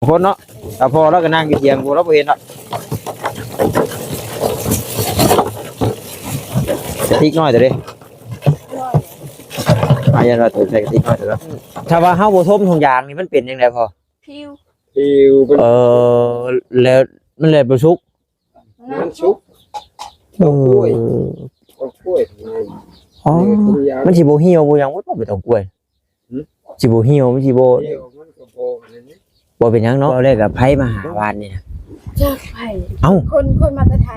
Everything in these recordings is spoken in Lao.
ຄົນເນາະ ຖ້າພໍ່ລາວກໍນັ່ງຢູ່ຖຽງ ຜູ້ລາວບໍ່ເຫັນດອກ. ກະຕິກນ້ອຍເດີ ອາ ຢ່າວ່າໂຕໃສ່ກະຕິກນ້ອຍເດີ. ຖ້າວ່າເຮົາບໍ່ຖົມຖົງຢາງນີ້ ມັນເປັນຈັ່ງໃດພໍ່? ຜິວ ຜິວມັນ ເອີ ແລ້ວມັນເລີຍບໍ່ສຸກ. ມັນສຸກ ເອີ ຕົ້ນກ້ວຍ ຕົ້ນກ້ວຍ ອໍ ມັນຊິບໍ່ຫ່ຽວບໍ່ຫຍັງບໍ່ ໃບຕອງກ້ວຍ? ຫືມ? ຊິບໍ່ຫ່ຽວ ມັນຊິບໍ່ ຫ່ຽວ ມັນກໍບໍ່ອັນນັ້ນເດ້ ບໍ່ເປັນຫຍັງເນາະ. ຕອນແລກກໍໃຜມາຫາວານນີ້ນະ? ຈັກໃຜ ເອົ້າ ຄົນ ຄົນມາແຕ່ໄທ.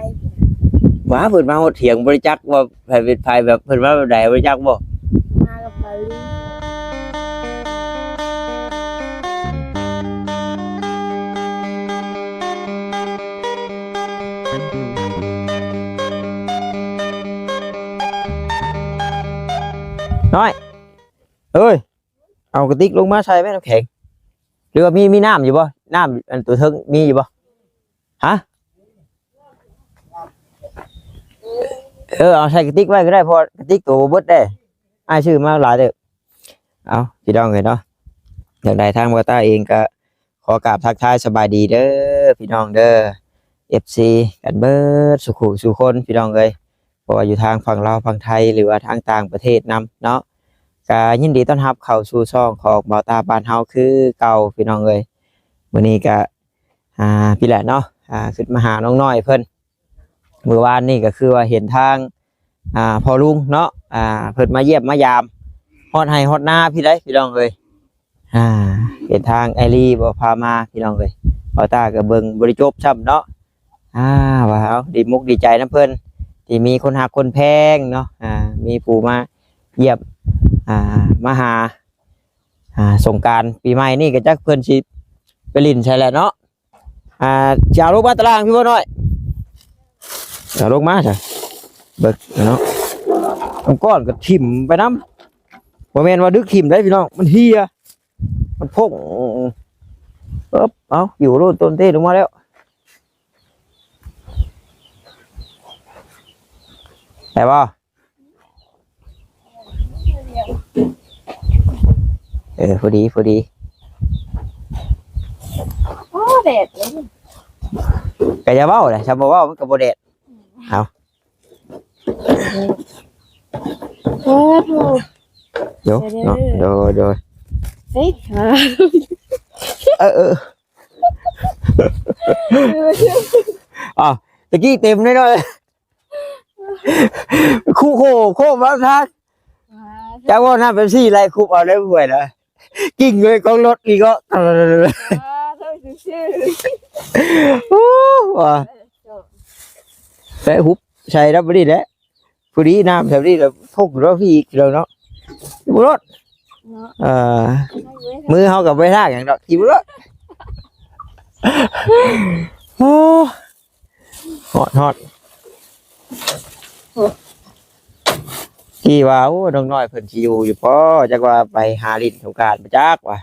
ຫວາ ເພິ່ນມາຮອດຖຽງ ບໍ່ໄດ້ຈັກວ່າໃຜເປັນໃຜ ແບບເພິ່ນມາແບບໃດ ບໍ່ໄດ້ຈັກບໍ່? ມາກັບບາລີ ນ້ອຍ ເອີຍ ເອົາກະຕິກລົງມາໃສ່ແມ່ ນ້ຳແຂງ ຫຼືວ່າມີ ມີນ້ຳຢູ່ບໍ່? ນ້ຳອັນຕົວເທິງມີຢູ່ບໍ່? ຮະ? ເອີ ເອົາໃສ່ກະຕິກໄວ້ກໍໄດ້ ເພາະກະຕິກໂຕບໍ່ເບິດເດ້ ອ້າຍຊື້ມາຫຼາຍເຕີບ. ເອົາ ພີ່ນ້ອງເອີຍເນາະ ຈັ່ງໃດທາງບ່າວຕ້າເອງກໍຂໍກາບທັກທາຍສະບາຍດີເດີ ພີ່ນ້ອງເດີ ເອັຟຊີ ກັນເບິດສູ່ຄູ່ສູ່ຄົນ ພີ່ນ້ອງເອີຍ. ບໍ່ວ່າຢູ່ທາງຝັ່ງລາວ ຝັ່ງໄທ ຫຼືວ່າທາງຕ່າງປະເທດນຳເນາະ ກະຍິນດີຕ້ອນຮັບເຂົ້າສູ່ຊ່ອງຂອງບ່າວຕ້າບ້ານເຮົາຄືເກົ່າ ພີ່ນ້ອງເອີຍ. ມື້ນີ້ກະ ອ່າ ພີ້ແຫຼະເນາະ ອ່າ ຂຶ້ນມາຫານ້ອງນ້ອຍເພິ່ນ ມື້ວານນີ້ກະຄືວ່າເຫັນທາງ ອ່າ ພໍ່ລຸງເນາະ ອ່າ ເພິ່ນມາຢ້ຽມມາຢາມ ຮອດໄຮ່ຮອດນາພີ້ໃດ໋ ພີ່ນ້ອງເອີຍ. ອ່າ ເປັນທາງອ້າຍລີບໍ່ພາມາ ພີ່ນ້ອງເອີຍ ບ່າວຕ້າກໍເບິ່ງບໍ່ໄດ້ຈົບຊ້ຳເນາະ. ອ່າ ວ່າເອົາ ດີມົກດີໃຈນຳເພິ່ນ ທີ່ມີຄົນຮັກຄົນແພງເນາະ ອ່າ ມີຜູ້ມາຢ້ຽມ ອ່າ ມາຫາ ອ່າ ສົງການປີໃໝ່ນີ້ກໍຈັກເພິ່ນຊິໄປຫຼິ້ນໃສແຫຼະເນາະ. ອ່າ ຊິເອົາລົງມາຕາລ່າງພີ້ບໍ່ນ້ອຍ ເອົາລົງມາຊະ ເບິ່ງເນາະ ມັງກອນກໍຖິ້ມໄປນຳ ບໍ່ແມ່ນວ່າດຶກຖິ້ມໄດ໋ພີ່ນ້ອງ ມັນເຫ່ຍ ມັນພົງ ເອີບ ເອົາ ຢູ່ໂລດ ຕົ້ນເຕລົງມາແລ້ວ ໄດ້ບໍ່? ເອີ ພໍດີ ພໍດີ ໂອ້ ແດດເລີຍ ກໍຢ່າເວົ້າແຫຼະ ຖ້າບໍ່ເວົ້າມັນກໍບໍ່ແດດ ເອົາ ໂອ້ໂຫ ໂດຍ ໂດຍ ໂດຍ ເອີ ເອີ ອ້າວ ຕະກີ້ເຕັມໜ້ອຍໆ ຄຸໂຄໂຄມາທາງ ອ່າ ຈັກວ່ານ້ຳເປັບຊີໄລ່ຄຸບເອົາໄດ້ຫ້ວຍນະ ກິ້ງເລີຍຂອງລົດອີກເນາະ ອ່າ ເຈົ້າຊື່ໆ ໂອ້ ວ່າ ແປະຫຸບໃສ່ລະບາດນີ້ແຫຼະ ພໍດີນ້ຳແຖວນີ້ລະພົກລະພີກເນາະ ບໍ່ລອດ ເນາະ ເອີ ມືເຮົາກໍບໍ່ໄດ້ລ້າງຫຍັງດອກ ທີ່ບໍ່ລອດ ໂອ້ ຮອດ ຮອດ ທີ່ວ່າ ໂອ້ ນ້ອງນ້ອຍເພິ່ນຊິຢູ່ຢູ່ບໍ່ ຈັກວ່າໄປຫາຫຼິ້ນສົງການບໍ່ຈັກວ່າ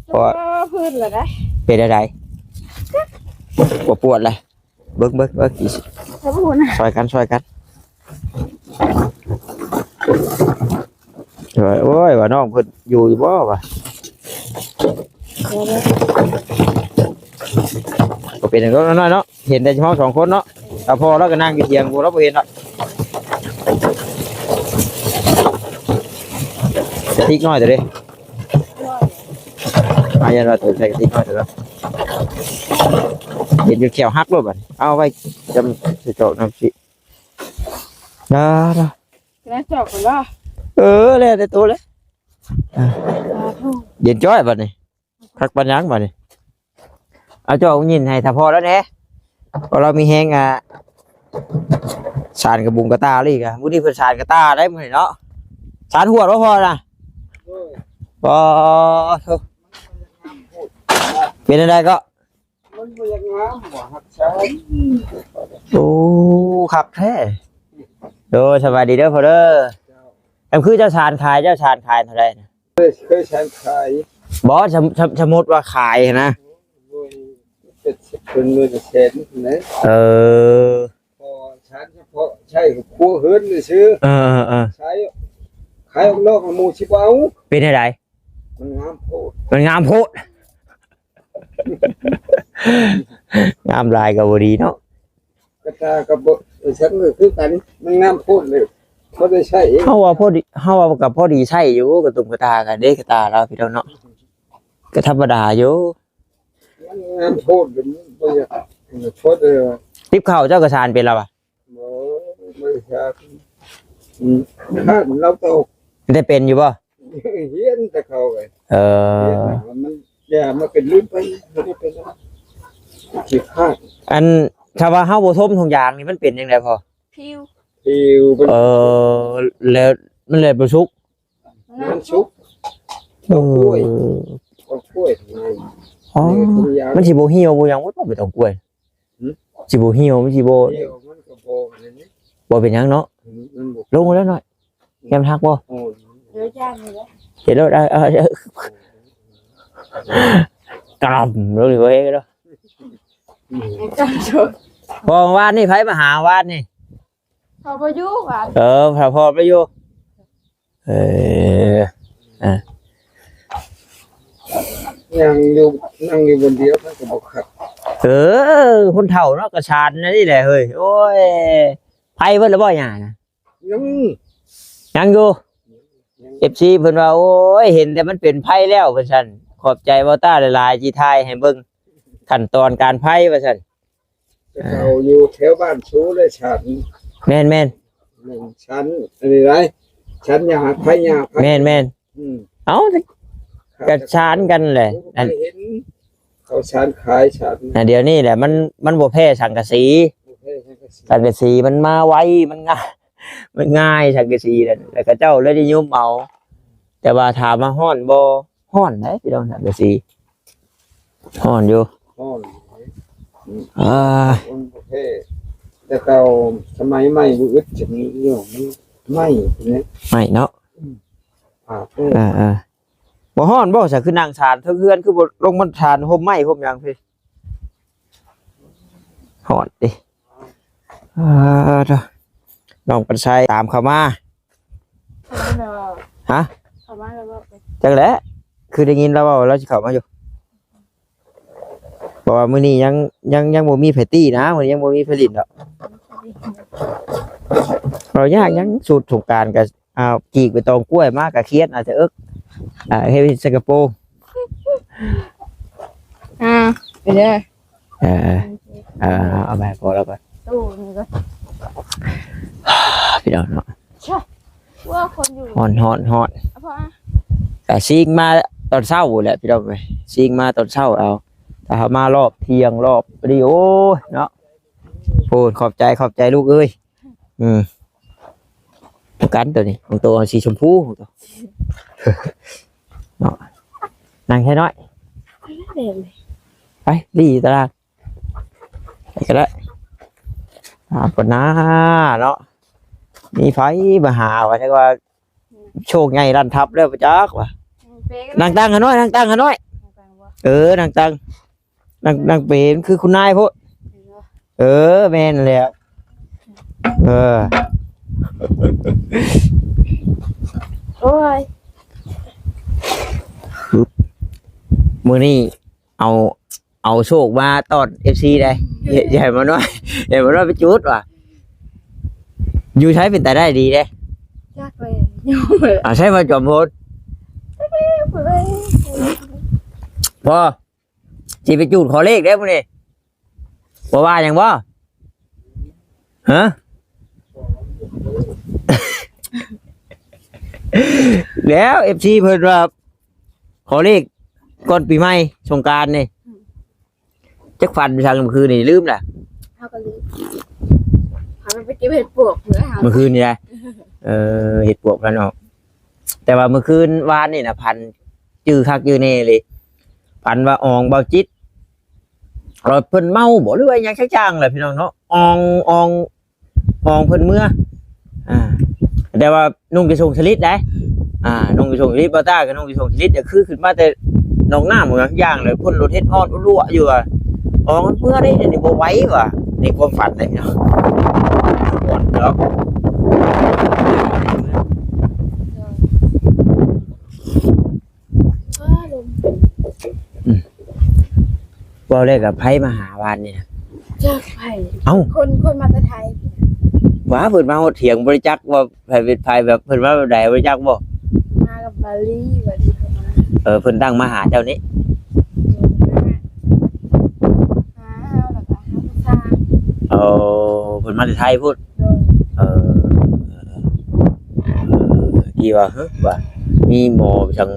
ເພາະວ່າ ເອີ ພື້ນລະໄດ ເປັນຈັ່ງໃດ ບໍ່ປວດລະ ເບິ່ງ ເບິ່ງ ເບິ່ງ ຊ່ອຍກັນ ຊ່ອຍກັນ ໂອ້ຍ ວ່ານ້ອງເພິ່ນຢູ່ຢູ່ບໍ່ວະ ບໍ່ເປັນຫຍັງດອກນ້ອຍເນາະ ເຫັນແຕ່ເຮົາສອງຄົນເນາະ ຖ້າພໍ່ລາວກໍນັ່ງຢູ່ຖຽງ ຜູ້ລາວບໍ່ເຫັນດອກ ກະຕິກນ້ອຍເດີ ອາ ຢ່າວ່າໂຕໃສ່ກະຕິກນ້ອຍເດີ ເຫັນຈົນແຂ້ວຫັກໂລດບັດນີ້ ເອົາໄວ້ຈຳໃສ່ຈອກນ້ຳຊິ ນາ ນາ ແລ້ວຈອກກ່ອນເນາະ ເອີ ແລ້ວແຕ່ໂຕແລ້ວ ອ່າ ສາທຸ ເຢັນຈ້ອຍບັດນີ້ ຄັກປານຫຍັງບັດນີ້ ເອົາຈອກຍິນໃຫ້ຖ້າພໍ່ລາວແດ່ ເພາະລາວມີແຮງ ອ່າ ສານກະບຸງກະຕ່າອີກ ມື້ນີ້ເພິ່ນສານກະຕ່າໄດ໋ມື້ນີ້ເນາະ ສານຫວດບໍ່ພໍ່ນະ ໂດຍ ບໍ່ ໂທ້ ເປັນຈັ່ງໃດກໍ ມັນບໍ່ຢາກງາມບໍ່ຮັກສານ ໂອ້ ຄັກແທ້ ໂດຍ ສະບາຍດີເດີພໍ່ເດີ ເຈົ້າ ອັນຄືເຈົ້າສານຂາຍ ເຈົ້າສານຂາຍເທົ່າໃດນະ? ເຄີຍ ເຄີຍສານຂາຍ ບໍ່ ສະ ສະ ສະມຸດວ່າຂາຍຫັ້ນນະ ໂດຍ ເປັນ ເປັນໝື່ນແສນນະ ເອີ ພໍສານສະເພາະໃຊ້ຄົວເຮືອນຊື່ ເອີ ເອີ ເອີ ຂາຍ ຂາຍອອກນອກໝູ່ຊິບໍ່ເອົາ ເປັນຈັ່ງໃດ? ມັນງາມໂພດ ມັນງາມໂພດ ງາມຫຼາຍກໍບໍ່ດີເນາະ. ກະຕາກໍບໍ່ ໄປສັກກໍຄືກັນ ມັນງາມໂພດເລີຍ ບໍ່ໄດ້ໃຊ້ເອງ. ເຮົາວ່າພໍດີ ເຮົາວ່າກໍພໍດີໃຊ້ຢູ່ ກະຕຸ່ມກະຕາກໍເດ້ ກະຕາລາວພີ່ນ້ອງເນາະ ກໍທຳມະດາຢູ່. ມັນງາມໂພດ ມັນບໍ່ຢາກ ໂພດເອີ ຕິບເຂົ້າເຈົ້າກໍສານເປັນລະຫວາ? ບໍ່ ບໍ່ໄດ້ສານ. ອືມ ຂ້ານລາວໂຕ ໄດ້ເປັນຢູ່ບໍ່? ຮຽນແຕ່ເຂົາໄປ ເອີ ຮຽນແລ້ວມັນ ຢ່າມາເປັນລືມໄປ ບໍ່ໄດ້ເປັນແລ້ວ ຂີ້ຄ້ານ. ອັນ ຖ້າວ່າເຮົາບໍ່ຖົມຖົງຢາງນີ້ ມັນເປັນຈັ່ງໃດພໍ່? ຜິວ ຜິວມັນ ເອີ ແລ້ວມັນເລີຍບໍ່ສຸກ ມັນສຸກ ເອີ ຕົ້ນກ້ວຍ ຕົ້ນກ້ວຍ ອໍ ມັນຊິບໍ່ຫ່ຽວບໍ່ຫຍັງບໍ່ ບໍ່ຕ້ອງກ້ວຍ ຫືມ ຊິບໍ່ຫ່ຽວ ມັນຊິບໍ່ ຫ່ຽວ ມັນກໍບໍ່ອັນນັ້ນເດ້ ບໍ່ເປັນຫຍັງເນາະ ມັນບໍ່ ລົງແລ້ວໜ້ອຍ ແຄມຮັກບໍ່? ໂອ້ຍ ເດີຈ້ານີ້ແຫຼະ ເຮັດໂລດ ເອົາ ເອົາ ເອົາ ກຳລົງນີ້ບໍ່ເຮັດເນາະ ອືມ ກຳຊົດ ພໍວານນີ້ໃຜມາຫາວານນີ້? ພໍ່ບໍ່ຢູ່ຫວາ? ເອີ ຖ້າພໍ່ໄປຢູ່ ເອີ ອ່າ ນັ່ງຢູ່ ນັ່ງຢູ່ຄົນດຽວມັນກໍບໍ່ຄັກ ເອີ ຄົນເຖົ້າເນາະ ກະຊານອັນນີ້ແຫຼະເຮີ້ຍ ໂອ້ຍ ໄປເບິດແລ້ວບໍ່ຍ່ານະ? ຍັງ ຍັງຢູ່ ຍັງ ເອັຟຊີ ເພິ່ນວ່າ ໂອ້ຍ ເຫັນແຕ່ມັນເປັນໄພແລ້ວ ວ່າຊັ້ນ ຂອບໃຈບ່າວຕ້າຫຼາຍໆ ທີ່ຖ່າຍໃຫ້ເບິ່ງຂັ້ນຕອນການໄພ ວ່າຊັ້ນ ແຕ່ເຂົາຢູ່ແຖວບ້ານຊູເລີຍ ຊານ ແມ່ນໆ ແມ່ນ ຊານອັນນີ້ໄດ໋ ຊານຫຍ້າ ໄພຫຍ້າ ໄພ ແມ່ນໆ ອືມ ເອົ້າ ກະຊານກັນແຫຼະ ອັນ ເຫັນເຂົາຊານຂາຍ ຊານ ອ່າ ດຽວນີ້ແຫຼະ ມັນ ມັນບໍ່ແພ້ສັງກະສີ ບໍ່ແພ້ສັງກະສີ ສັງກະສີມັນມາໄວ ມັນງ່າຍ ມັນງ່າຍ ສັງກະສີນັ້ນ ແລ້ວເຂົາເຈົ້າເລີຍນິຍົມເອົາ ແຕ່ວ່າຖາມວ່າຮ້ອນບໍ່? ຮ້ອນເດ້ພີ່ນ້ອງ ສັງກະສີ ຮ້ອນຢູ່ ຮ້ອນ ອ່າ ມັນບໍ່ແພ້ ແຕ່ເກົ່າສະໄໝໄມ້ບໍ່ອຶດຈະມີຢູ່ ມັນໄມ້ນີ້ ໄມ້ເນາະ ອືມ ອ່າ ເອີ ອ່າໆ ບໍ່ຮ້ອນບໍ່? ຊະ ຄືນັ່ງຊານເທິງເຮືອນ ຄືບໍ່ລົງມາຊານຮົ່ມໄມ້ຮົ່ມຫຍັງພີ້? ຮ້ອນຕິ ອ່າ ເດີ ນ້ອງປັນໄຊຕາມເຂົ້າມາ ເຂົ້າມາແລ້ວ ຮະ? ເຂົ້າມາແລ້ວບໍ່? ຈັກແຫຼະ ຄືໄດ້ຍິນລາວເວົ້າ ລາວຊິເຂົ້າມາຢູ່ ເພາະວ່າມື້ນີ້ຍັງ ຍັງ ຍັງບໍ່ມີໃຜຕີນະ ມື້ນີ້ຍັງບໍ່ມີໃຜຫຼິ້ນດອກ ເວົ້າຍາກຫຍັງ ສູດສົງການກໍ ອ້າວ ຈີກໃບຕອງກ້ວຍມາກໍຄຽດ ອາດຈະເອິກ ອ່າ ເຮັດໃສ່ກະໂປງ ອ່າ ໄປເດີ ເອີ ເອີ ເອົາໄປໃຫ້ພໍ່ລາວກ່ອນ ຕູ້ນີ້ກ່ອນ ພີ່ນ້ອງເນາະ ຊະ ວ່າຄົນຢູ່ ຮ້ອນ ຮ້ອນ ຮ້ອນ ເອົາພໍ່ ອ່ະ ກະຊິງມາຕອນເຊົ້າພຸ້ນແຫຼະ ພີ່ນ້ອງເອີຍ ຊິງມາຕອນເຊົ້າເອົາ ຖ້າເຮົາມາຮອບທ່ຽງ ຮອບພໍດີ ໂອ້ຍເນາະ ໂອ້ ຂອບໃຈ ຂອບໃຈລູກເອີຍ ອືມ ຄືກັນໂຕນີ້ ຂອງໂຕເອົາສີຊົມພູ ຂອງໂຕ ເນາະ ນັ່ງແຄ່ນ້ອຍ ໄປ ລີ້ຕະລາດ ໄປກໍໄດ້ ຖາມກ່ອນນາເນາະ ມີໃຜມາຫາວ່າ ຈັກວ່າໂຊກໃຫຍ່ລັນທັບແລ້ວບໍ່ຈັກວ່າ ອືມ ນັ່ງຕັ່ງຫານ້ອຍ ນັ່ງຕັ່ງຫານ້ອຍ ນັ່ງຕັ່ງບໍ່? ເອີ ນັ່ງຕັ່ງ ນັ່ງ ນັ່ງເປັນຄືຄຸນນາຍໂພດ ເອີ ແມ່ນແລ້ວ ເອີ ໂອ້ຍ ປຶບ ມື້ນີ້ເອົາ ເອົາໂຊກມາຕ້ອນເອັຟຊີໄດ໋ ຢ່າໃຫ້ມານ້ອຍ ຢ່າໃຫ້ມານ້ອຍໄປຈູດວ່າ ຢູ່ໃສເປັນຕາໄດ້ດີເດ້ ຈັກເລີຍ ຢູ່ເລີຍ ອ່າ ໃສວ່າຈອມໂພນ ຈັກເລີຍ ພໍ ຊິໄປຈູດຂໍເລກເດ້ມື້ນີ້ ບໍ່ວ່າຫຍັງບໍ່? ຮະ? ແລ້ວເອັຟຊີເພິ່ນວ່າຂໍເລກກ່ອນປີໃໝ່ ສົງການນີ້ ອືມ ຈັກຝັນໄປທາງມື້ຄືນນີ້ ລືມລະ ເຮົາກໍລືມ ເຮົາໄປເກັບເຫັດປວກເມື່ອ ມື້ຄືນນີ້ນະ ເອີ ເຫັດປວກພັນອອກ ແຕ່ວ່າມື້ຄືນວານນີ້ນະ ຝັນຈື່ຄັກຈື່ແນ່ເລີຍ ຝັນວ່າອອງເບົາຈິດ ເອີ ເພິ່ນເມົາບໍ ຫຼືວ່າຫຍັງສັກຢ່າງແຫຼະພີ່ນ້ອງເນາະ ອອງ ອອງ ອອງເພິ່ນເມືອ ອ່າ ແຕ່ວ່ານຸ່ງກະໂຈງສະລິດໄດ໋ ອ່າ ນຸ່ງກະໂຈງສະລິດ ບ່າວຕ້າກໍນຸ່ງກະໂຈງສະລິດ ກໍຄືຂຶ້ນມາແຕ່ໜອງນ້ຳຫຍັງສັກຢ່າງ ແລ້ວພົ້ນລົດເຫັດອອນອົວໆຢູ່ວ່າ ອອງເມືອໄດ້ ອັນນີ້ບໍ່ໄຫວວ່າ ໃນຄວາມຝັນໄດ໋ເນາະ ເນາະ. ເອີ ລົມ ອືມ ເວົ້າແລ້ວກໍໃຜມາຫາວານນີ້ນະ? ຈັກໃຜ. ເອົ້າ ຄົນ ຄົນມາແຕ່ໄທ. ຫວາ ເພິ່ນມາຮອດຖຽງ ບໍ່ໄດ້ຈັກວ່າໃຜເປັນໃຜ ແບບເພິ່ນມາແບບໃດ ບໍ່ໄດ້ຈັກບໍ່? ມາກັບບາລີ ບາລີເພິ່ນມາ. ເອີ ເພິ່ນຕັ້ງມາຫາເຈົ້ານີ້? ເອີ ມາຫາເຮົາ ແລ້ວກໍຫາຜູ້ຊາຍ. ເອີ ເພິ່ນມາແຕ່ໄທພຸ້ນ? ເອີ ເອີ ທີ່ວ່າ ເຮີ ວ່າມີໝໍຈັ່ງ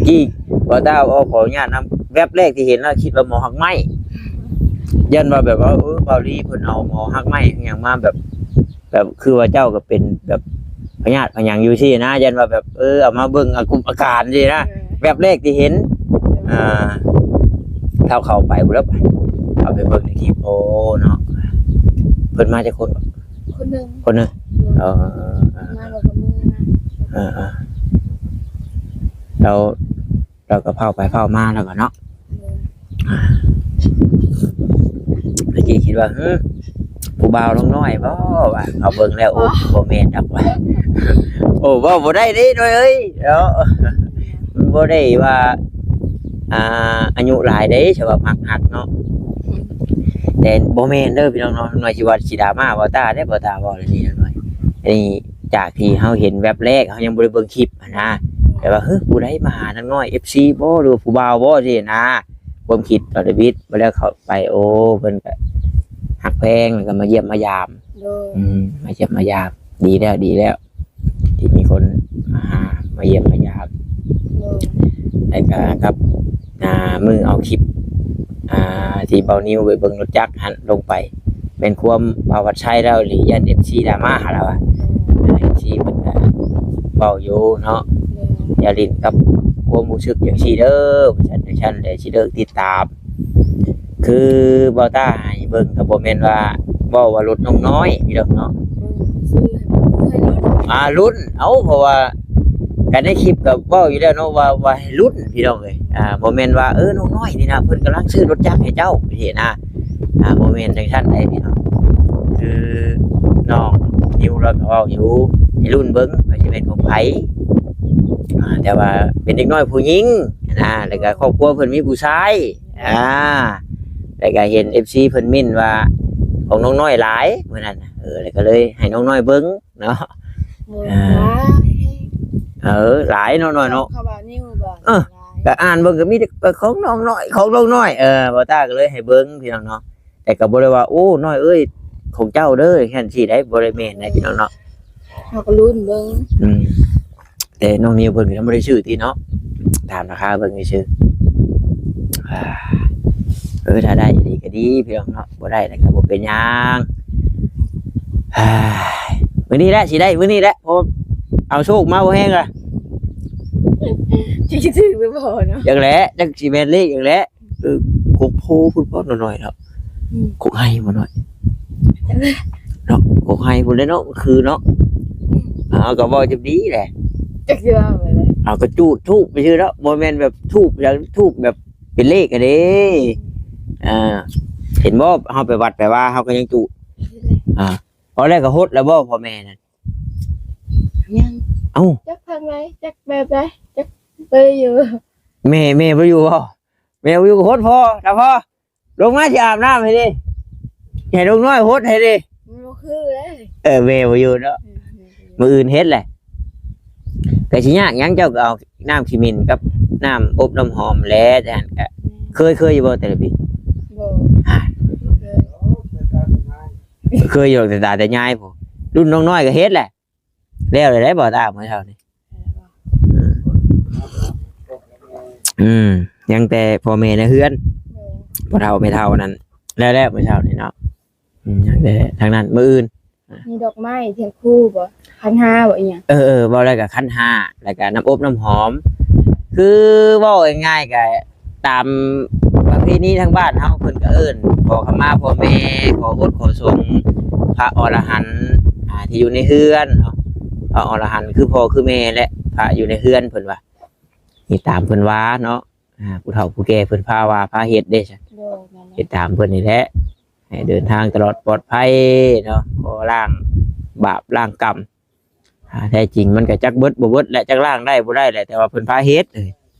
ກີ້ ບໍ່ຕ້າ ຂໍອະນຸຍາດນຳ ແວັບແລກທີ່ເຫັນນະ ຄິດວ່າໝໍຮັກໄມ້ ຢ້ານວ່າແບບວ່າ ເອີ ເບົາລີເພິ່ນເອົາໝໍຮັກໄມ້ຫຍັງມາ ແບບ ແບບຄືວ່າເຈົ້າກໍເປັນແບບພະຍາດພະຫຍັງຢູ່ຊີ້ນະ ຢ້ານວ່າແບບ ເອີ ເອົາມາເບິ່ງອາກຸມອາການຊີ້ນະ. ເອີ ແວັບແລກທີ່ເຫັນ ອ່າ ເຮົາເຂົ້າໄປພຸ້ນແລ້ວ ເຂົ້າໄປເບິ່ງໃນຄລິບ. ໂອ້ ເນາະ ເພິ່ນມາຈັກຄົນ? ຄົນໜຶ່ງ ຄົນໜຶ່ງ. ເອີ ເອີ ມາແລ້ວກໍມືນະ. ເອີ ເອີ ແລ້ວ ລາວກໍເຝົ້າໄປເຝົ້າມາແລ້ວກໍເນາະ. ຕະກີ້ຄິດວ່າ ຫື ຜູ້ບ່າວນ້ອງນ້ອຍບໍ່ ວ່າ ເອົາເບິ່ງແລ້ວ ໂອ້ ບໍ່ແມ່ນດອກວ່າ. ໂອ້ ເວົ້າບໍ່ໄດ້ເດ້ນ້ອຍເອີຍເນາະ ມັນບໍ່ໄດ້ວ່າ ອ່າ ອາຍຸຫຼາຍເດ້ ສຳລັບຮັກໆເນາະ. ແຕ່ບໍ່ແມ່ນເດີພີ່ນ້ອງເນາະ ນ້ອຍຊິວ່າຊິດຣາມາບໍ່ຕາເດ້ ບໍ່ຕາເວົ້າເລື່ອງນີ້ນ້ອຍ. ອັນນີ້ຈາກທີ່ເຮົາເຫັນແວັບແລກ ເຮົາຍັງບໍ່ໄດ້ເບິ່ງຄລິບ ຫັ້ນນະ ແຕ່ວ່າ ເຮີ ຜູ້ໃດມາຫານາງນ້ອຍ ເອັຟຊີ ບໍ່ ຫຼືວ່າຜູ້ບ່າວບໍ່ ຊີ້ນະ ຄວາມຄິດຕອນເດວິດ ບໍ່ແລ້ວເຂົ້າໄປ ໂອ້ ເພິ່ນກໍຮັກແພງ ແລ້ວກໍມາຢ້ຽມມາຢາມ. ໂດຍ ອືມ ມາຢ້ຽມມາຢາມ ດີແລ້ວ ດີແລ້ວ ທີ່ມີຄົນມາຫາ ມາຢ້ຽມມາຢາມ. ໂດຍ ແລ້ວກໍກັບ ອ່າ ມື້ເອົາຄລິບ ອ່າ ທີ່ເບົານິວໄປເບິ່ງລົດຈັກຫັ້ນລົງໄປ ແມ່ນຄວາມບ່າວວັດໄຊລາວນີ້ ຢ້ານເອັຟຊີດຣາມາລາວວ່າ ເອີ ເອັຟຊີເພິ່ນກໍເວົ້າຢູ່ເນາະ ຢ່າຫຼິ້ນກັບຄວາມຮູ້ສຶກຈັ່ງຊີ້ເດີ ວ່າຊັ້ນ ຈັ່ງຊັ້ນ ແລ້ວຊິເລີກຕິດຕາມ. ຄືບ່າວຕ້າໃຫ້ເບິ່ງກໍບໍ່ແມ່ນວ່າເວົ້າວ່າລົດນ້ອງນ້ອຍພີ່ນ້ອງເນາະ ອືມ ອ່າ ລຸ້ນ ເອົ້າ ເພາະວ່າ ກໍໃນຄລິບກໍເວົ້າຢູ່ແລ້ວເນາະວ່າ ວ່າໃຫ້ລຸ້ນພີ່ນ້ອງເອີຍ ອ່າ ບໍ່ແມ່ນວ່າ ເອີ ນ້ອງນ້ອຍນີ້ນະ ເພິ່ນກຳລັງຊື້ລົດຈັກໃຫ້ເຈົ້າ ຈັ່ງຊີ້ນະ ອ່າ ບໍ່ແມ່ນຈັ່ງຊັ້ນໃດພີ່ນ້ອງ ຄືນ້ອງນິວລາວກໍເວົ້າຢູ່ ໃຫ້ລຸ້ນເບິ່ງວ່າຊິແມ່ນຂອງໃຜ ອ່າ ແຕ່ວ່າເປັນເດັກນ້ອຍຜູ້ຍິງນະ ແລ້ວກໍຄອບຄົວເພິ່ນມີຜູ້ຊາຍ ອ່າ ແລ້ວກໍເຫັນເອັຟຊີເພິ່ນເມັ້ນວ່າຂອງນ້ອງນ້ອຍຫຼາຍມື້ນັ້ນນະ ເອີ ແລ້ວກໍເລີຍໃຫ້ນ້ອງນ້ອຍເບິ່ງ ເນາະ ໂດຍ ອ່າ ຫຼາຍ ເອີ ຫຼາຍເນາະ ນ້ອຍເນາະ ເຂົາວ່ານິວບໍ່ ເອີ ຫຼາຍ ກໍອ່ານເບິ່ງກໍມີແຕ່ ເອີ ຂອງນ້ອງນ້ອຍ ຂອງນ້ອງນ້ອຍ ເອີ ບ່າວຕ້າກໍເລີຍໃຫ້ເບິ່ງພີ່ນ້ອງເນາະ ແຕ່ກໍບໍ່ໄດ້ວ່າ ໂອ້ ນ້ອຍເອີຍ ຂອງເຈົ້າເດີ ຈັ່ງຊີ້ໃດ ບໍ່ໄດ້ແມ່ນໃດ ພີ່ນ້ອງເນາະ ເຮົາກໍລຸ້ນເບິ່ງ ອືມ ແຕ່ນ້ອງນິວເພິ່ນກໍຍັງບໍ່ໄດ້ຊື້ຕິເນາະ ຖາມລາຄາເບິ່ງຊື່ໆ ອ່າ ເອີ ຖ້າໄດ້ອີ່ຫຼີກໍດີພີ່ນ້ອງເນາະ ບໍ່ໄດ້ແລ້ວກໍບໍ່ເປັນຫຍັງ ອ່າ ມື້ນີ້ແຫຼະ ຊິໄດ້ມື້ນີ້ແຫຼະ ເພາະເອົາໂຊກມາບໍ່ແຮງລະ ຊິຖືກຫຼືບໍ່ເນາະ ຈັ່ງແຫຼະ ຈັກຊິແມ່ນເລກຫຍັງແຫຼະ ເອີ ກົກໂພພຸ້ນບໍ່ ນ້ອຍໆ ເນາະ ອືມ ກົກໄຮ່ບໍ່ນ້ອຍ ເນາະ ກົກໄຮ່ພຸ້ນແຫຼະເນາະ ຄືເນາະ ອືມ ເອົາ ກໍເວົ້າຈຳດີແຫຼະ ຈັກຊິເວົ້າໄປເລີຍ ເອົາ ກໍຈູດທູບໄປຊື່ເນາະ ບໍ່ແມ່ນແບບທູບຫຍັງ ທູບແບບເປັນເລກຫັ້ນເດ້ ອ່າ ເຫັນບໍ່ ເຮົາໄປວັດໄປວາ ເຮົາກໍຍັງຈູດ ອ່າ ເອົາແລ້ວກໍຫົດແລ້ວບໍ່ ພໍ່ແມ່ນັ້ນ ຍັງ ເອົ້າ ຈັກທາງໃດ ຈັກແບບໃດ ຈັກເປີຢູ່ ແມ່ ແມ່ບໍ່ຢູ່ບໍ່ ແມ່ບໍ່ຢູ່ກໍຫົດພໍ່ ຖ້າພໍ່ ລົງມາຊິອາບນ້ຳໃຫ້ເດ້ ໃຫ້ລຸງນ້ອຍຫົດໃຫ້ເດ້ ມັນບໍ່ຄືເດ້ ເອີ ແມ່ບໍ່ຢູ່ເນາະ ອືມ ມື້ອື່ນເຮັດແຫຼະ ກໍຊິຍາກຫຍັງ ເຈົ້າກໍເອົານ້ຳຂີ້ໝິ່ນກັບນ້ຳອົບນ້ຳຫອມແຫຼະ ຈັ່ງນັ້ນກໍ ອືມ ເຄີຍ ເຄີຍຢູ່ບໍ່ແຕ່ລະປີ? ບໍ່ ອ່າ ເຄີຍ ເຄີຍຢູ່ແຕ່ຕາແຕ່ຍາຍພຸ້ນ ລຸ້ນນ້ອງນ້ອຍກໍເຮັດແຫຼະ ແລ້ວແລ້ວບໍ່ຕາເມື່ອເຊົ້ານີ້ ອືມ ຍັງແຕ່ພໍ່ແມ່ໃນເຮືອນ ເອີ ພໍ່ເຖົ້າແມ່ເຖົ້ານັ້ນ ແລ້ວແລ້ວເມື່ອເຊົ້ານີ້ເນາະ ອືມ ຍັງແຕ່ທາງນັ້ນ ມື້ອື່ນ ມີດອກໄມ້ທຽນຄູບໍ່ ຂັນຫ້າບໍ່ ອີຫຍັງ ເອີ ເອີ ເວົ້າແລ້ວກໍຂັນຫ້າ ແລ້ວກໍນ້ຳອົບນ້ຳຫອມ ຄືເວົ້າງ່າຍໆກໍ ຕາມປະເພນີທາງບ້ານເຮົາ ເພິ່ນກໍເອີ້ນຂໍຂະມາພໍ່ແມ່ ຂໍບົດຂໍສົງພະອໍລະຫັນ ອ່າ ທີ່ຢູ່ໃນເຮືອນເນາະ ພະອໍລະຫັນຄືພໍ່ຄືແມ່ ແລະ ພະຢູ່ໃນເຮືອນ ເພິ່ນວ່າ ເຮັດຕາມເພິ່ນວ່າເນາະ ອ່າ ຜູ້ເຖົ້າຜູ້ແກ່ເພິ່ນພາວ່າພາເຮັດເດ້ ໂດຍ ແມ່ນແຫຼະ ເຮັດຕາມເພິ່ນນີ້ແຫຼະ ໃຫ້ເດີນທາງຕະຫຼອດປອດໄພເນາະ ຂໍລ້າງບາບລ້າງກຳ ອ່າ ແທ້ຈິງມັນກໍຈັກເບິດບໍ່ເບິດແຫຼະ ຈັກລ້າງໄດ້ບໍ່ໄດ້ແຫຼະ ແຕ່ວ່າເພິ່ນພາເຮັດ ເອີ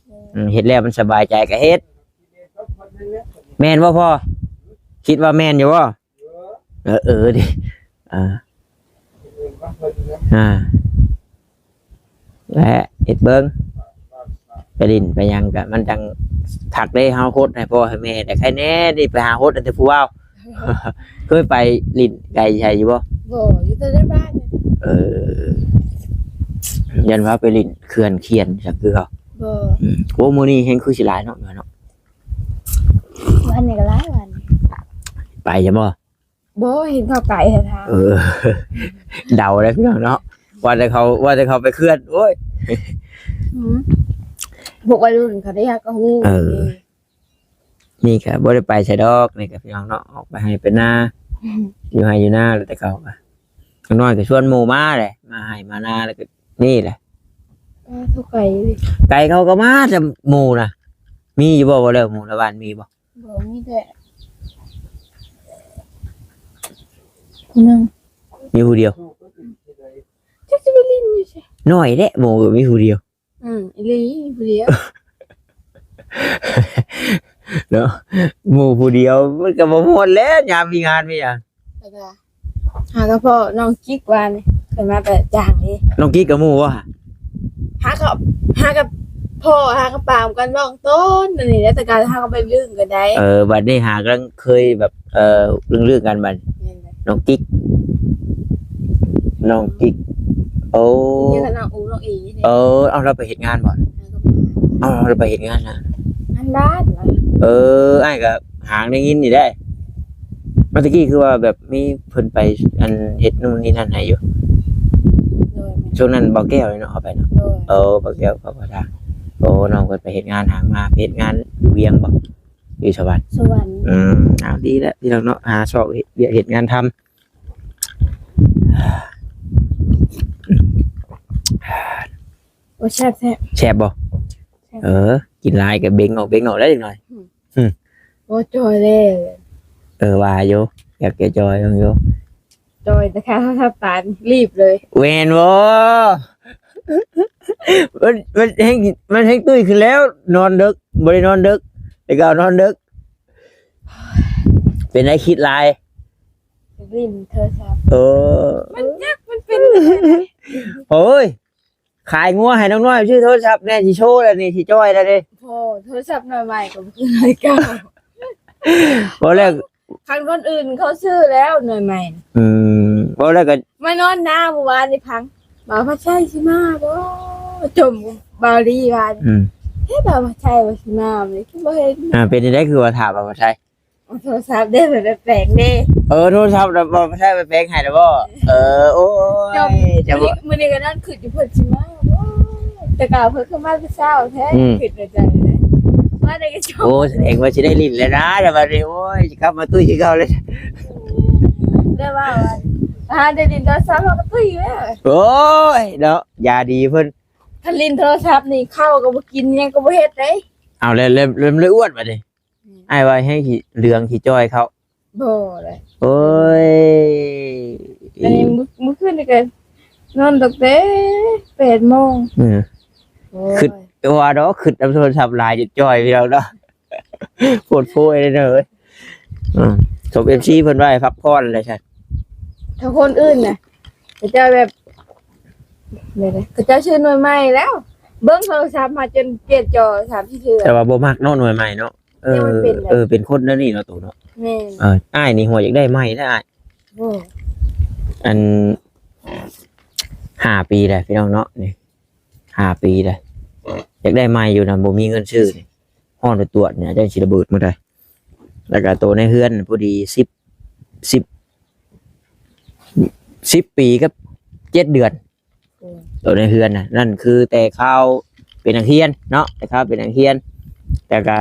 ອືມ ເຮັດແລ້ວມັນສະບາຍໃຈກໍເຮັດ ແມ່ນບໍ່ພໍ່? ຄິດວ່າແມ່ນຢູ່ບໍ່? ເອີ ເອີ ເອີ ເດ້ ອ່າ ອ່າ ແລະ ເຮັດເບິ່ງ ໄປຫຼິ້ນໄປຫຍັງກະມັນຈັ່ງຄັກເດ້ ເຮົາຫົດໃຫ້ພໍ່ໃຫ້ແມ່ ແຕ່ໃຄແນ່ນີ້ໄປຫາຫົດເອົາແຕ່ຜູ້ບ່າວ. ເຄີຍໄປຫຼິ້ນໄກໃສຢູ່ບໍ່? ບໍ່ ຢູ່ແຕ່ໃນບ້ານນີ້. ເອີ ຢ້ານວ່າໄປຫຼິ້ນເຂື່ອນຂຽນ ຈັກຄືເຂົາ. ບໍ່. ອືມ ໂອ້ ມື້ນີ້ແຮງຄືຊິຫຼາຍເນາະ ເນາະ. ວັນນີ້ກໍຫຼາຍວັນ ໄປໃຊ່ບໍ່? ບໍ່ ເຫັນເຂົາໄກແທ້ໆ. ເອີ ເດົາໄດ້ພີ່ນ້ອງເນາະ ວ່າແຕ່ເຂົາ ວ່າແຕ່ເຂົາໄປເຂື່ອນ ໂອ້ຍ. ອືມ ພວກໄວລຸ້ນເຂົາໄດ້ ເຮົາກໍຮູ້. ເອີ ນີ້ກໍບໍ່ໄດ້ໄປໃສດອກ ນີ້ກໍພີ່ນ້ອງເນາະ ອອກໄປໄຮ່ໄປນາ ອືມ ຢູ່ໄຮ່ຢູ່ນາ ແລ້ວແຕ່ເຂົາກໍ ນ້ອຍກໍຊວນໝູ່ມາແຫຼະ ມາໄຮ່ມານາ ແລ້ວກໍນີ້ແຫຼະ. ເອີ ເຂົາໄກ ໄກເຂົາກໍມາແຕ່ໝູ່ນະ. ມີຢູ່ບໍ່ ບໍ່ແລ້ວ ໝູ່ລະບ້ານມີບໍ່? ບໍ່ ມີແຕ່ຜູ້ໜຶ່ງ ມີຜູ້ດຽວ. ຈັກຊິໄປຫຼິ້ນຢູ່ໃສ ນ້ອຍແທ້ ໝູ່ກໍມີຜູ້ດຽວ. ອືມ ອີ່ຫຼີ ມີຜູ້ດຽວ ເນາະ ໝູ່ຜູ້ດຽວມັນກໍບໍ່ມ່ວນແຫຼະ ຍາມມີງານມີຫຍັງ. ແລ້ວກໍຫາກັບພໍ່ນ້ອງຈິກວານນີ້ ເພິ່ນມາແຕ່ຈ້າງເດ້. ນ້ອງຈິກກັບໝູ່ບໍ່? ຫາກັບ ຫາກັບພໍ່ ຫາກັບປາມກັນ ນ້ອງຕົ້ນ ອັນນີ້ແຫຼະ ແຕ່ກໍຫາກັບໄປດຶງກໍໄດ້. ເອີ ບັດນີ້ຫາກຳລັງເຄີຍແບບ ເອີ ເລື່ອງໆກັນບັດ. ແມ່ນແຫຼະ ນ້ອງຈິກ ນ້ອງຈິກ. ໂອ້ ເຮັດກັບນ້ອງອູ ນ້ອງອີນີ້. ເອີ ເອົາ ລາວໄປເຮັດງານບໍ່? ເອົາ ລາວໄປເຮັດງານນະ ງານບ້ານຫວາ? ເອີ ອ້າຍກໍຫາງໄດ້ຍິນນີ້ໄດ໋ ມາແຕ່ກີ້ຄືວ່າແບບມີເພິ່ນໄປ ອັນ ເຮັດໂນ່ນນີ້ນັ້ນໃຫ້ຢູ່. ໂດຍ. ຊ່ວງນັ້ນບ່າວແກ້ວເນາະ ເຂົາໄປເນາະ. ໂດຍ. ເອີ ບ່າວແກ້ວ ເຂົາກໍທາງ ໂອ້ ນ້ອງເພິ່ນໄປເຮັດງານ ຫາງມາ ໄປເຮັດງານຢູ່ວຽງບໍ່? ຢູ່ສະຫວັນ. ສະຫວັນ. ອືມ ເອົາ ດີແລ້ວພີ່ນ້ອງເນາະ ຫາຊອກເຮັດວຽກເຮັດງານທຳ. ໂອ້ ແຊບໆ. ແຊບບໍ່? ແຊບ. ເອີ ກິນຫຼາຍກໍເບັງອອກ ເບັງອອກແລ້ວຈັກໜ້ອຍ. ອືມ ອືມ ໂອ້ ຈ່ອຍແລ້ວ. ເອີ ວ່າຢູ່ ຢາກຈອຍໆ ຢູ່. ຈ່ອຍແຕ່ຄ່າໂທລະສັບຕາຍ ລີບເລີຍ. ແມ່ນບໍ່? ມັນ ມັນແຮງ ມັນແຮງຕຸ້ຍຂຶ້ນແລ້ວ ນອນເດິກ ບໍ່ໄດ້ນອນເດິກ ແລ້ວກໍນອນເດິກ. ເປັນໄດ ຄິດຫຼາຍ ຫຼິ້ນໂທລະສັບ. ເອີ ມັນຈັກມັນເປັນ ໂອ້ຍ ຂາຍງົວໃຫ້ນ້ອງນ້ອຍ ຊື້ໂທລະສັບແດ່ ຊິໂຊແລ້ວນີ້ ຊິຈ່ອຍແລ້ວເດ້. ໂອ້ ໂທລະສັບໜ່ວຍໃໝ່ກໍບໍ່ຄືໜ່ວຍເກົ່າ. ບໍ່ແລ້ວ ຄັນຄົນອື່ນເຂົາຊື້ແລ້ວໜ່ວຍໃໝ່. ອືມ ບໍ່ແລ້ວກໍມານອນນາມື້ວານນີ້ ພັງ ບ່າວພັດໄຊຊິມາບໍ່? ຈົ່ມບ່າວລີວ່າ. ອືມ ເຮີ້ຍ ບ່າວພັດໄຊວ່າຊິມາ ມື້ນີ້ຄືບໍ່ເຫັນ. ອ່າ ເປັນຈັ່ງໃດຄືວ່າຖ້າບ່າວພັດໄຊ? ໂທລະສັບເດ້ ໄປແປງເດ້. ເອີ ໂທລະສັບນະ ບໍ່ໃຊ້ໄປແປງໃຫ້ລະບໍ່? ເອີ ໂອ້ຍ ມື້ນີ້ ມື້ນີ້ກໍນອນຄິດຢູ່ ເພິ່ນຊິມາບໍ່? ແຕ່ກະເພິ່ນຄືມາແຕ່ເຊົ້າແທ້. ອືມ ຄິດໃນໃຈເດ້ ມາໄດ້ກໍຈົບ. ໂອ້ ສະແດງວ່າຊິໄດ້ຫຼິ້ນແລ້ວນະ ແຕ່ບັດນີ້ ໂອ້ຍ ຊິກັບມາຕຸ້ຍຄືເກົ່າເລີຍ. ໄດ້ວ່າ ຫາໄດ້ຫຼິ້ນໂທລະສັບເຮົາກໍຕຸ້ຍແລ້ວ. ໂອ້ຍ ເນາະ ຢາດີເພິ່ນ ຄັນຫຼິ້ນໂທລະສັບນີ້ ເຂົ້າກໍບໍ່ກິນ ຫຍັງກໍບໍ່ເຮັດເດ້. ເອົາ ແລ້ວ ແລ້ວ ແລ້ວອ້ວນບັດນີ້. ອືມ ອ້າຍວ່າໃຫ້ຂີ້ເຫຼືອງຂີ້ຈ່ອຍເຂົ້າ. ບໍ່ເລີຍ. ໂອ້ຍ ອັນນີ້ມື້ ມື້ຄືນນີ້ກໍນອນຕັ້ງແຕ່ແປດໂມງ. ເອີ ໂອ້ຍ ຄິດວ່າດອກ ຄິດນຳໂທລະສັບຫຼາຍຈົນຈ່ອຍພີ່ນ້ອງເນາະ. ໂພດໂພເດ້ເດີ. ອືມ ສົມເອັຟຊີເພິ່ນວ່າໃຫ້ພັກຜ່ອນແຫຼະຊັ້ນ. ຖ້າຄົນອື່ນນະ ເຂົາເຈົ້າແບບ ແບບໃດ ເຂົາເຈົ້າຊື້ໜ່ວຍໃໝ່ແລ້ວ ເບິ່ງໂທລະສັບມາຈົນປ່ຽນຈໍສາມສີ່ເທື່ອ. ແຕ່ວ່າບໍ່ມັກເນາະ ໜ່ວຍໃໝ່ເນາະ. ເອີ ຍັງບໍ່ເປັນເລີຍ. ເອີ ເປັນຄົນແນວນີ້ເນາະ ໂຕເນາະ. ແມ່ນ. ເອີ ອ້າຍນີ້ຫົວຢາກໄດ້ໃໝ່ນະອ້າຍ. ໂອ້ ອັນ ຫ້າປີແລ້ວພີ່ນ້ອງເນາະ ນີ້ ຫ້າປີແລ້ວ ຢາກໄດ້ໃໝ່ຢູ່ນະ ບໍ່ມີເງິນຊື້ນີ້. ຮ້ອນຕວດໆນີ້ ຈັ່ງຊິລະເບີດມື້ໃດ. ແລ້ວກໍໂຕໃນເຮືອນພໍດີ ສິບ ສິບ ສິບປີກັບເຈັດເດືອນ. ໂອ້ ໂຕໃນເຮືອນນະ ນັ້ນຄືແຕ່ຄາວເປັນນັກຮຽນເນາະ ແຕ່ຄາວເປັນນັກຮຽນ. ແຕ່ກະ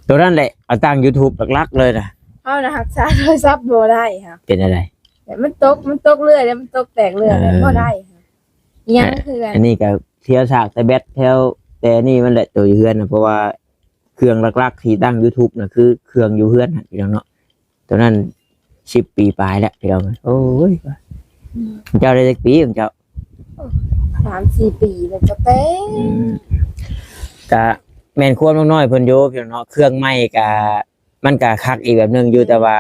ໂຕນັ້ນແຫຼະ ເອົາຕັ້ງ YouTube ຫຼັກໆ ເລີຍນະ. ເຮົານະຮັກສາໂທລະສັບບໍ່ໄດ້ຫະ. ເປັນຈັ່ງໃດ? ແບບມັນຕົກ ມັນຕົກເລື້ອຍ ແລ້ວມັນຕົກແຕກເລື້ອຍ ເອີ ບໍ່ໄດ້ຫະ. ຍັງຄືກັນ ອັນນີ້ກະເທວສາກແຕ່ແບັດ ແຖວແຕ່ນີ້ມັນແຫຼະ ໂຕຢູ່ເຮືອນນະ ເພາະວ່າ ເຄື່ອງຫຼັກໆທີ່ຕັ້ງ YouTube ນະ ຄືເຄື່ອງຢູ່ເຮືອນນະ ພີ່ນ້ອງເນາະ. ຕອນນັ້ນສິບປີປາຍແລ້ວ ພີ່ນ້ອງ. ໂອ້ຍ ອືມ ເຈົ້າໄດ້ຈັກປີຂອງເຈົ້າ? ໂອ້ ສາມສີ່ປີແລ້ວ ຈະແຕ່ງ. ອືມ ກະ ແມ່ນຄວາມນ້ອງນ້ອຍເພິ່ນຢູ່ ພີ່ນ້ອງເນາະ. ເຄື່ອງໃໝ່ກະ ມັນກະຄັກອີກແບບໜຶ່ງຢູ່ ແຕ່ວ່າ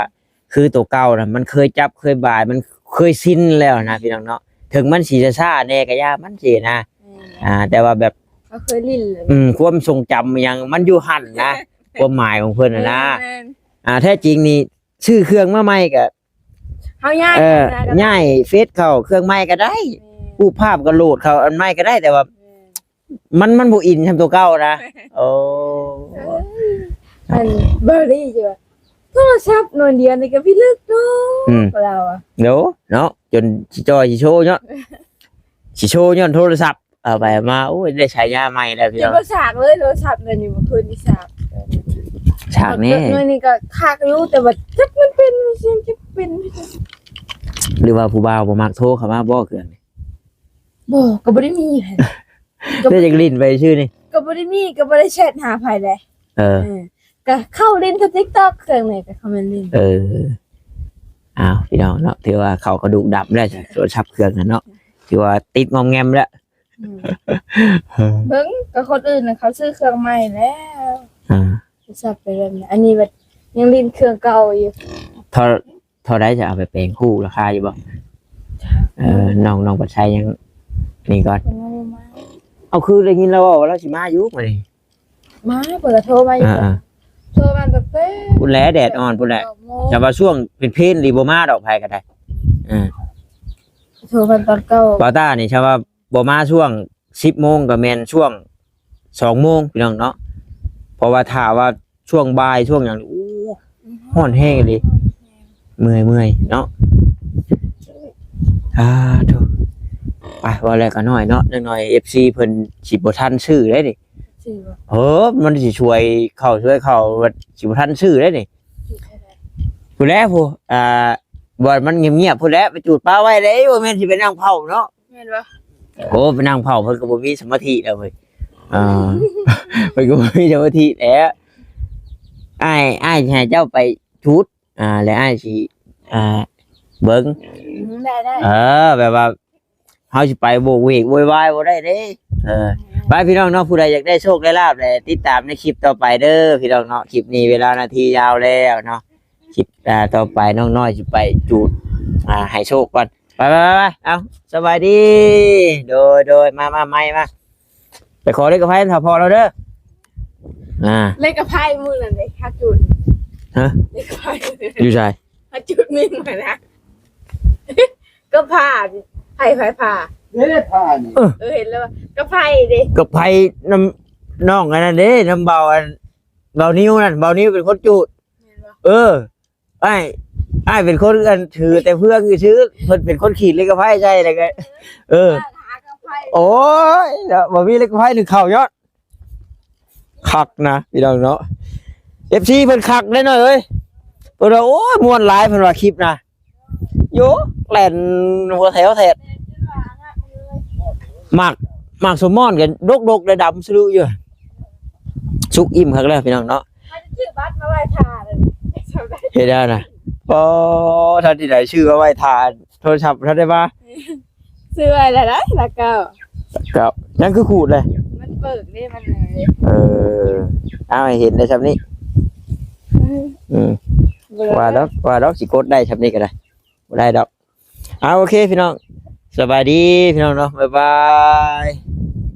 ຄືໂຕເກົ່ານະ ມັນເຄີຍຈັບເຄີຍບາຍ ມັນເຄີຍຊິນແລ້ວນະ ພີ່ນ້ອງເນາະ. ເຖິງມັນຊິຊ້າໆແດ່ກະຢ່າ ມັນຊິນະ ແມ່ນ ອ່າ ແຕ່ວ່າແບບ ເຮົາເຄີຍຫຼິ້ນແລ້ວ ອືມ ຄວາມຊົງຈຳຫຍັງມັນຢູ່ຫັ້ນນະ ຄວາມໝາຍຂອງເພິ່ນນະ ເອີ ນະ ແມ່ນ ອ່າ ແທ້ຈິງນີ້ຊື້ເຄື່ອງມາໃໝ່ກະ ເຮົາຍ້າຍ ເອີ ນະ ກະໄດ້ ຍ້າຍເຟສເຂົ້າເຄື່ອງໃໝ່ກະໄດ້ ແມ່ນ ຮູບພາບກະໂຫຼດເຂົ້າອັນໃໝ່ກະໄດ້ ແຕ່ວ່າ ແມ່ນ ມັນ ມັນບໍ່ອິນສ່ຳໂຕເກົ່ານະ ໂອ້ ເອີຍ ອັນ ບາລີຢູ່ວ່າ ໂທລະສັບໜ່ວຍດຽວນີ້ກະພິລຶກເນາະ ອືມ ລາວອະ ໂດ ເນາະ ຈົນຊິຈ່ອຍຊິໂຊເນາະ ຊິໂຊຍ້ອນໂທລະສັບ ເອົາໄປເອົາມາ ໂອ້ຍ ໄດ້ສາຍຍາໃໝ່ແລ້ວພີ່ນ້ອງ ບໍ່ສາກເລີຍໂທລະສັບດຽວນີ້ ບໍ່ຄືນຊິສາກ ສາກແນ່ ໜ່ວຍນີ້ກະຄັກຢູ່ ແຕ່ວ່າຈັກມັນເປັນຫຍັງ ຈັກເປັນ ຫຼືວ່າຜູ້ບ່າວບໍ່ມັກໂທເຂົ້າມາບໍ່ ເຄື່ອງນີ້? ບໍ່ ກະບໍ່ໄດ້ມີ ແລ້ວຢາກຫຼິ້ນໄປຊື່ນີ້ ກະບໍ່ໄດ້ມີ ກະບໍ່ໄດ້ແຊັດຫາໃຜເດ້ ເອີ ເອີ ກະເຂົ້າຫຼິ້ນແຕ່ຕິກຕັອກ ເຄື່ອງນີ້ກະເຂົ້າມາຫຼິ້ນ ເອີ ອ້າວ ພີ່ນ້ອງເນາະ ຖືວ່າເຂົ້າກະດູກດຳແລ້ວ ໂທລະສັບເຄື່ອງນັ້ນເນາະ ຖືວ່າຕິດງອມແງມແລ້ວ ອືມ ເບິ່ງ ກະຄົນອື່ນນະເຂົາຊື້ເຄື່ອງໃໝ່ແລ້ວ ອ່າ ໂທລະສັບໄປແບບນີ້ ອັນນີ້ແບບຍັງຫຼິ້ນເຄື່ອງເກົ່າຢູ່ ເທົ່າ ເທົ່າໃດຈະເອົາໄປແປງ ຮູ້ລາຄາຢູ່ບໍ່? ເອີ ນ້ອງ ນ້ອງປັດໄຊຍັງນີ້ກ່ອນ ເພິ່ນຍັງບໍ່ມາ ເອົາ ຄືໄດ້ຍິນລາວເວົ້າວ່າລາວຊິມາຢູ່ມື້ນີ້ ມາ ເພິ່ນກະໂທມາຢູ່ ອ່າໆ ໂທມາຕັ້ງແຕ່ພຸ້ນແຫຼະ ແດດອ່ອນພຸ້ນແຫຼະ ເກົ້າໂມງ ຈະວ່າຊ່ວງເພນໆນີ້ບໍ່ມາດອກໃຜກະໄດ້ ອ່າ ໂທມາຕອນເກົ້າ ບ່າວຕ້ານີ້ ຊະວ່າ ບໍ່ມາຊ່ວງສິບໂມງ ກະແມ່ນຊ່ວງສອງໂມງ ພີ່ນ້ອງເນາະ ເພາະວ່າຖ້າວ່າຊ່ວງບ່າຍຊ່ວງຫຍັງ ໂອ້ ຮ້ອນແຮງອີ່ຫຼີ ເມື່ອຍໆເນາະ ສາທຸ ໄປ ເວົ້າແລ້ວກະນ້ອຍເນາະ ຈັກໜ້ອຍເອັຟຊີເພິ່ນຊິບໍ່ທັນຊື້ເດ້ນີ້ ຊື້ບໍ່? ເອີ ມັນຊິຊ່ວຍເຂົ້າ ຊ່ວຍເຂົ້າ ຊິບໍ່ທັນຊື້ເດ້ນີ້ ຜູ້ແລຜູ້ ອ່າ ບ່ອນມັນງຽບໆ ຜູ້ແລ ໄປຈູດປາໄວ້ເດ້ ບໍ່ແມ່ນຊິໄປນັ່ງເຝົ້າເນາະ ແມ່ນບໍ່? ໂອ້ ໄປນັ່ງເຝົ້າເພິ່ນກະບໍ່ມີສະມາທິແລ້ວເວີຍ ອ່າ ເພິ່ນກະບໍ່ມີສະມາທິແລ້ວ ອ້າຍ ອ້າຍຊິໃຫ້ເຈົ້າໄປຈູດ ອ່າ ແລະອ້າຍຊິ ອ່າ ເບິ່ງ ອືມ ໄດ້ໆ ເອີ ແບບວ່າ ເຮົາຊິໄປໂຫວກເວກໂວຍວາຍບໍ່ໄດ້ເດ້ ເອີ ໄປພີ່ນ້ອງເນາະ ຜູ້ໃດຢາກໄດ້ໂຊກໄດ້ລາບແລະ ຕິດຕາມໃນຄລິບຕໍ່ໄປເດີພີ່ນ້ອງເນາະ ຄລິບນີ້ເວລານາທີຍາວແລ້ວເນາະ ຄລິບ ອ່າ ຕໍ່ໄປນ້ອງນ້ອຍຊິໄປຈູດ ອ່າ ໃຫ້ໂຊກກ່ອນ ໄປໆໆ ເອົາ ສະບາຍດີ ໂດຍໆ ມາໆ ໄມມາ ໄປຂໍເລກກະໄພນຳພໍ່ລາວເດີ ອ່າ ເລກກະໄພມື້ນັ້ນເດ້ ຫາຈູດ ຮະ ເລກກະໄພ ຢູ່ໃສ? ຫາຈູດໜຶ່ງຫັ້ນນະ ກະພາ ໄພ ໄພພາ ເດ້ພານີ້ ເອີ ເອີ ເຫັນແລ້ວວ່າ ກະໄພເດ້ ກະໄພນຳນ້ອງອັນນັ້ນເດ້ ນຳເບົາອັນ ເບົານິວນັ້ນ ເບົານິວເປັນຄົນຈູດ ແມ່ນບໍ່? ເອີ ອ້າຍ ອ້າຍເປັນຄົນອັນຖືແຕ່ເຟືອງຊື່ໆ ເພິ່ນເປັນຄົນຂີດເລກກະໄພໃສ່ ແລ້ວກະ ເອີ ຫາກະໄພ ໂອ້ຍ ເນາະ ບໍ່ມີເລກກະໄພໜຶ່ງເຂົ້າຍອດ ຄັກນະພີ່ນ້ອງເນາະ ເອັຟຊີເພິ່ນຄັກເດ້ນ້ອຍເອີຍ ເພິ່ນວ່າ ໂອ້ຍ ມ່ວນຫຼາຍ ເພິ່ນວ່າຄລິບນະ ໂຢ ແລ່ນຫົວແຖວແທ້ ໝາກ ໝາກສົມໝອນກະດົກໆ ແລະ ດຳສະລຸຢູ່ ສຸກອີ່ມຄັກແລ້ວພີ່ນ້ອງເນາະ ເຮົາຈະຊື້ບັດມາໄວ້ຖ້າເລີຍ ເຮັດໄດ້ນະ ອໍ ທັນທີ່ໃດຊື້ມາໄວ້ຖ້າ ໂທລະສັບທັນໄດ້ມາ ຊື້ໄວ້ແລ້ວໄດ໋ ຫຼັກເກົ້າ ເກົ້າ ຍັງຄືຂູດເລີຍ ມັນເປີກເດ້ ມັນ ເອີ ເອົາໃຫ້ເຫັນໄດ້ຊ່ຳນີ້ ອືມ ອືມ ບໍ່ໄດ້ ວ່າດອກ ວ່າດອກ ຊິກົດໄດ້ຊ່ຳນີ້ກະໄດ້ ບໍ່ໄດ້ດອກ ເອົາ ໂອເຄພີ່ນ້ອງ ສະບາຍດີພີ່ນ້ອງເນາະ ບາຍບາຍ.